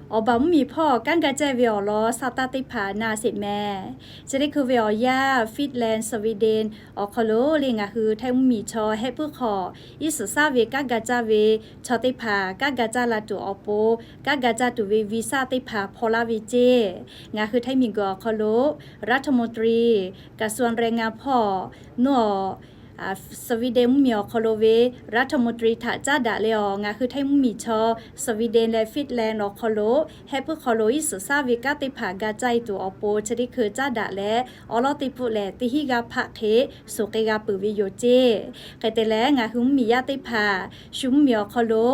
Awˬ baˬ mvuhˇmiˬ hpawˇ kanˉ ga caˇ ve awˬ lawn sa taˇ teˇ hpaˍ na sheˍ mehˍ. Chi teˇ hkui ve awˬ yanˇ Finland, Sweden awˬ hk'aw lo le ngaˬ hui Htaiˇ mvuhˇmiˬ chaw hehˆ puiˉ hk'awꞈ iˉ suhˍ shaˉ ve kanˉ ga caˇ ve chaw teˇ hpaˍ kanˉ ga caˇ la tuˬ awˬ pon, kanˉ ga caˇ tuˬ ve visa teˇ hpaˍ hpaw laˇ ve ceˇ. Ngaˬ hui Htaiˇ miˬguiˬ awˬ hk'aw lo รัฐมนตรี กระทรวงแรงงาน hpawˇ nawˬ Sweden mvuhˇmiˬ awˬ hk'aw lo ve รัฐมนตรี htaꞈ caˉ daꞈ leh awˬ, ngaˬ hui Htaiˇ mvuhˇmiˬ chaw Sweden leh Finland awˬ hk'aw lo hehˆ puiˉ hk'aw lo iˉ suhˍ shaˉ ve kanˉ teˇ hpaˍ ga caˇ e tuˬ awˬ pon chi teˇ hkui caˉ daꞈ leh, awˉ lawˉ teˇ peuˆ lehˬ teˇ hinˉ g'aˇ hpaˆ hk'e suhˍ k'ai g'a peuˬ ve yoˬ ceˇ. Hk'e te leh, ngaˬ hui mvuhˇmiˬ yaˇ teˇ hpaˍ shu mvuhˇmiˬ awˬ hk'aw lo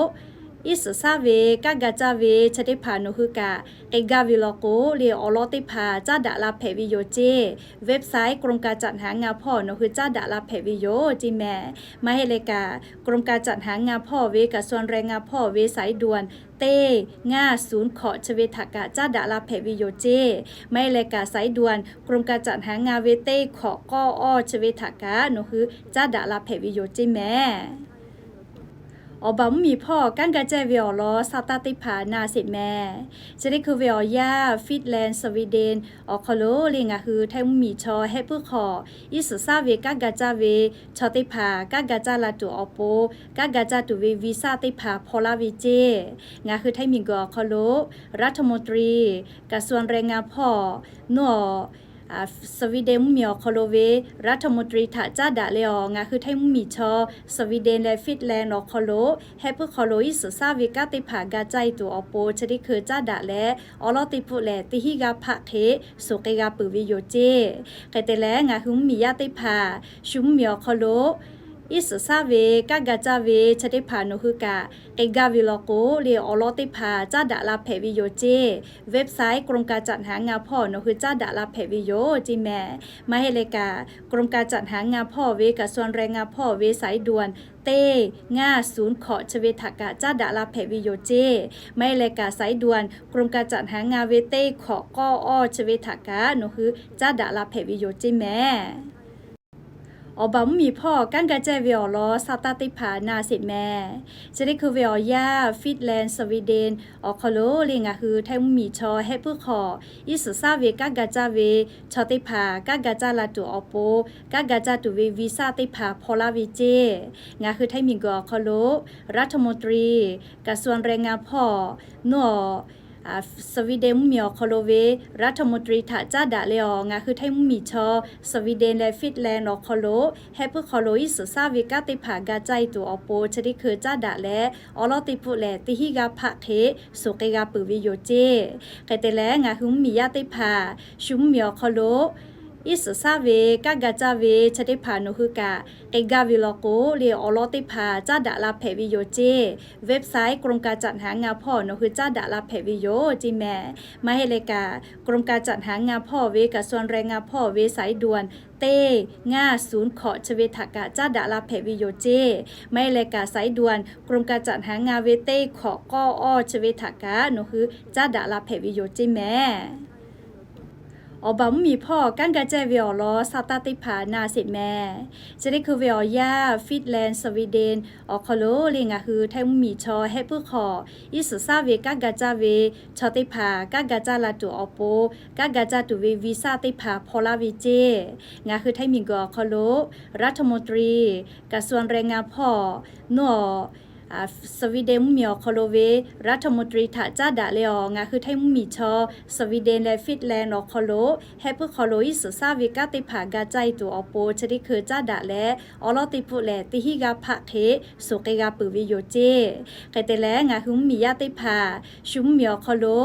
iˉ suhˍ shaˉ ve kanˉ ga caˇ ve chi teˇ hpaˍ nawˬ hui kaꞈ k'ai gaˇ ve law k'o le, awˉ lawˉ teˇ hpaˍ caˉ daꞈ la hpehꞈ ve yoˬ ceˇ. Website กรมการจัดหางาน hpawˇ nawˬ hui caˉ daꞈ la hpehꞈ ve yoˬ ceˇ mehˍ. Maˇ heˆ leh kaꞈ กรมการจัดหางาน hpawˇ ve กระทรวงแรงงาน hpawˇ ve saiˉ duan teˇ ngaˇ suhˍ hkawꞈ chi ve htaꞈ kaꞈ caˉ daꞈ la hpehꞈ ve yoˬ ceˇ. Maˇ heˆ leh kaꞈ saiˉ duan กรมการจัดหางาน ve teˇ hkawꞈ k'awˇ awˇ chi ve htaꞈ kaꞈ nawˬ hui caˉ daꞈ la hpehꞈ ve yoˬ ceˇ mehˍ. Awˬ baˬ mvuhˇmiˬ hpawˇ kanˉ ga caˇ ve awˬ lawn sa taˇ teˇ hpaˍ na sheˍ mehˍ. Chi teˇ hkui ve awˬ yanˇ Finland, Sweden awˬ hk'aw lo le ngaˬ hui Htaiˇ mvuhˇmiˬ chaw hehˆ puiˉ hk'awꞈ iˉ suhˍ shaˉ ve kanˉ ga caˇ ve chaw teˇ hpaˍ kanˉ ga caˇ la tuˬ awˬ pon, kanˉ ga caˇ tuˬ ve visa teˇ hpaˍ hpaw laˇ ve ceˇ. Ngaˬ hui Htaiˇ miˬguiˬ awˬ hk'aw lo รัฐมนตรี กระทรวงแรงงาน hpawˇ nawˬ Sweden mvuhˇmiˬ awˬ hk'aw lo ve รัฐมนตรี htaꞈ caˉ daꞈ leh awˬ, ngaˬ hui Htaiˇ mvuhˇmiˬ chaw Sweden leh Finland awˬ hk'aw lo hehˆ puiˉ hk'aw lo iˉ suhˍ shaˉ ve kanˉ teˇ hpaˍ ga caˇ e tuˬ awˬ pon chi teˇ hkui caˉ daꞈ leh, awˉ lawˉ teˇ peuˆ lehˬ teˇ hinˉ g'aˇ hpaˆ hk'e suhˍ k'ai g'a peuˬ ve yoˬ ceˇ. Hk'e te leh, ngaˬ hui mvuhˇmiˬ yaˇ teˇ hpaˍ shu mvuhˇmiˬ awˬ hk'aw lo iˉ suhˍ shaˉ ve kanˉ ga caˇ ve chi teˇ hpaˍ nawˬ hui kaꞈ k'ai gaˇ ve law k'o le, awˉ lawˉ teˇ hpaˍ caˉ daꞈ la hpehꞈ ve yoˬ ceˇ. Website กรมการจัดหางาน hpawˇ nawˬ hui caˉ daꞈ la hpehꞈ ve yoˬ ceˇ mehˍ. Maˇ heˆ leh kaꞈ กรมการจัดหางาน hpawˇ ve กระทรวงแรงงาน hpawˇ ve saiˉ duan teˇ ngaˇ suhˍ hkawꞈ chi ve htaꞈ kaꞈ caˉ daꞈ la hpehꞈ ve yoˬ ceˇ. Maˇ heˆ leh kaꞈ saiˉ duan กรมการจัดหางาน ve teˇ hkawꞈ k'awˇ awˇ chi ve htaꞈ kaꞈ nawˬ hui caˉ daꞈ la hpehꞈ ve yoˬ ceˇ mehˍ. Awˬ baˬ mvuhˇmiˬ hpawˇ kanˉ ga caˇ ve awˬ lawn sa taˇ teˇ hpaˍ na sheˍ mehˍ. Chi teˇ hkui ve awˬ yanˇ Finland, Sweden awˬ hk'aw lo le ngaˬ hui Htaiˇ mvuhˇmiˬ chaw hehˆ puiˉ hk'awꞈ iˉ suhˍ shaˉ ve kanˉ ga caˇ ve chaw teˇ hpaˍ kanˉ ga caˇ la tuˬ awˬ pon, kanˉ ga caˇ tuˬ ve visa teˇ hpaˍ hpaw laˇ ve ceˇ. Ngaˬ hui Htaiˇ miˬguiˬ awˬ hk'aw lo รัฐมนตรี กระทรวงแรงงาน hpawˇ nawˬ Sweden mvuhˇmiˬ awˬ hk'aw lo ve รัฐมนตรี htaꞈ caˉ daꞈ leh awˬ, ngaˬ hui Htaiˇ mvuhˇmiˬ chaw Sweden leh Finland awˬ hk'aw lo hehˆ puiˉ hk'aw lo iˉ suhˍ shaˉ ve kanˉ teˇ hpaˍ ga caˇ e tuˬ awˬ pon chi teˇ hkui caˉ daꞈ leh, awˉ lawˉ teˇ peuˆ lehˬ teˇ hinˉ g'aˇ hpaˆ hk'e suhˍ k'ai g'a peuˬ ve yoˬ ceˇ. Hk'e te leh, ngaˬ hui mvuhˇmiˬ yaˇ teˇ hpaˍ shu mvuhˇmiˬ awˬ hk'aw lo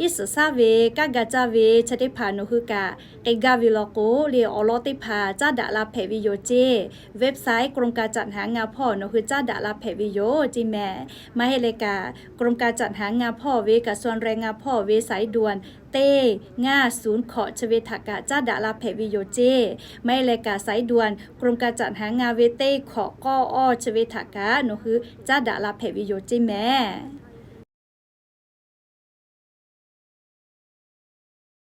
iˉ suhˍ shaˉ ve kanˉ ga caˇ ve chi teˇ hpaˍ nawˬ hui kaꞈ k'ai gaˇ ve law k'o le, awˉ lawˉ teˇ hpaˍ caˉ daꞈ la hpehꞈ ve yoˬ ceˇ. Website กรมการจัดหางาน hpawˇ nawˬ hui caˉ daꞈ la hpehꞈ ve yoˬ ceˇ mehˍ. Maˇ heˆ leh kaꞈ กรมการจัดหางาน hpawˇ ve กระทรวงแรงงาน hpawˇ ve saiˉ duan teˇ ngaˇ suhˍ hkawꞈ chi ve htaꞈ kaꞈ caˉ daꞈ la hpehꞈ ve yoˬ ceˇ. Maˇ heˆ leh kaꞈ saiˉ duan กรมการจัดหางาน ve teˇ hkawꞈ k'awˇ awˇ chi ve htaꞈ kaꞈ nawˬ hui caˉ daꞈ la hpehꞈ ve yoˬ ceˇ mehˍ. Awˬ baˬ mvuhˇmiˬ hpawˇ kanˉ ga caˇ ve awˬ lawn sa taˇ teˇ hpaˍ na sheˍ mehˍ. Chi teˇ hkui ve awˬ yanˇ Finland, Sweden awˬ hk'aw lo le ngaˬ hui Htaiˇ mvuhˇmiˬ chaw hehˆ puiˉ hk'awꞈ iˉ suhˍ shaˉ ve kanˉ ga caˇ ve chaw teˇ hpaˍ kanˉ ga caˇ la tuˬ awˬ pon, kanˉ ga caˇ tuˬ ve visa teˇ hpaˍ hpaw laˇ ve ceˇ. Ngaˬ hui Htaiˇ miˬguiˬ awˬ hk'aw lo รัฐมนตรี กระทรวงแรงงาน hpawˇ nawˬ Sweden mvuhˇmiˬ awˬ hk'aw lo ve รัฐมนตรี htaꞈ caˉ daꞈ leh awˬ, ngaˬ hui Htaiˇ mvuhˇmiˬ chaw Sweden leh Finland awˬ hk'aw lo hehˆ puiˉ hk'aw lo iˉ suhˍ shaˉ ve kanˉ teˇ hpaˍ ga caˇ e tuˬ awˬ pon chi teˇ hkui caˉ daꞈ leh, awˉ lawˉ teˇ peuˆ lehˬ teˇ hinˉ g'aˇ hpaˆ hk'e suhˍ k'ai g'a peuˬ ve yoˬ ceˇ. Hk'e te leh, ngaˬ hui mvuhˇmiˬ yaˇ teˇ hpaˍ shu mvuhˇmiˬ awˬ hk'aw lo iˉ suhˍ shaˉ ve kanˉ ga caˇ ve chi teˇ hpaˍ nawˬ hui kaꞈ k'ai gaˇ ve law k'o le, awˬ lawn teˇ hpaˍ caˉ daꞈ la hpehꞈ ve yoˬ ceˇ. Website กรมการจัดหางาน hpawˇ nawˬ hui caˉ daꞈ la hpehꞈ ve yoˬ ceˇ mehˍ. Maˇ heˆ leh kaꞈ กรมการจัดหางาน hpawˇ ve กระทรวงแรงงาน hpawˇ ve saiˉ duan teˇ ngaˇ suhˍ hkawꞈ chi ve htaꞈ kaꞈ caˉ daꞈ la hpehꞈ ve yoˬ ceˇ. Maˇ heˆ leh kaꞈ saiˉ duan กรมการจัดหางาน ve teˇ hkawꞈ k'awˇ awˇ chi ve htaꞈ kaꞈ nawˬ hui caˉ daꞈ la hpehꞈ ve yoˬ ceˇ mehˍ.